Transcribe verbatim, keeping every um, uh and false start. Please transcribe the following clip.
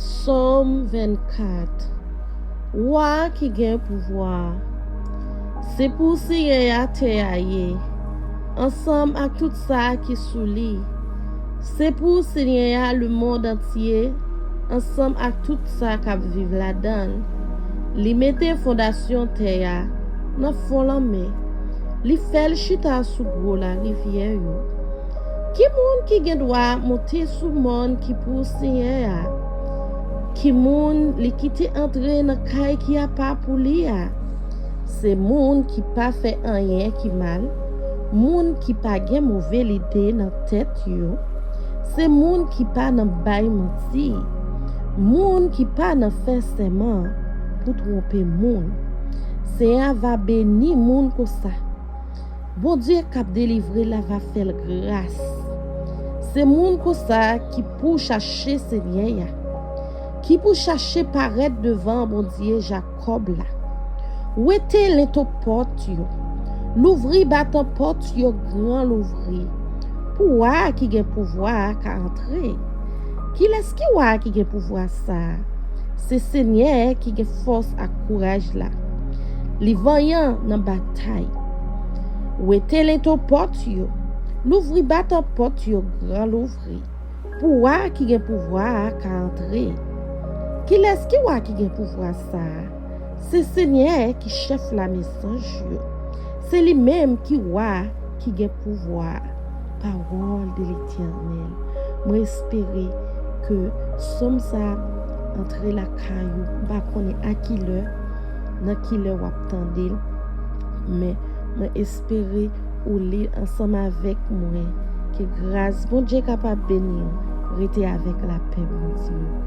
Sòm vennkat. Wa ki gen pouvwa a. Se pou Senyè a tè a ye, ansanm ak tout sa ki sou li. Se pou Senyè a lemonn antye, ansanm ak tout sa k ap viv ladan l. Li mete fondasyon tè a nan fon lanmè. Li fè l chita sou gwo larivyè yo. Ki moun ki gen dwa monte sou mòn ki pou Senyè a? Ki moun li kite antre nan kay ki apa pou li a? Se moun ki pa fè anyen ki mal, moun ki pa gen move lide nan tèt yo, se moun ki pa nan bay manti, moun ki pa nan fè sèman pou twonpe moun. Senyè a va beni moun konsa. Bondye k ap delivre l la va fè l gras. Se moun konsa ki pou chache Senyè a, ki pou chache parèt devan Bondye Jakòb la. Wete lento pòt yo, louvri batan pòt yo gran louvri, pou wa a ki gen pouvwa a ka antre. Kilès ki wa a ki gen pouvwa sa a? Se Senyè ki gen fòs ak kouraj la. Li vanyan nan batay. Wete lento pòt yo, louvri batan pòt yo gran louvri, pou wa a ki gen pouvwa a ka antre. Kilès ki wa ki gen pouvwa sa a? Se Senyè ki chèf lame zanj yo. Se li menm ki wa ki gen pouvwa a. Parole de l'Éternel. Mwen espere ke sòm sa ap antre lakay ou. M pa konnen a ki lè, nan ki lè w ap tande l, men mwen espere ou li ansanm avèk mwen. Ke gras Bondye kapab beni w. Rete avèk lapè Bondye.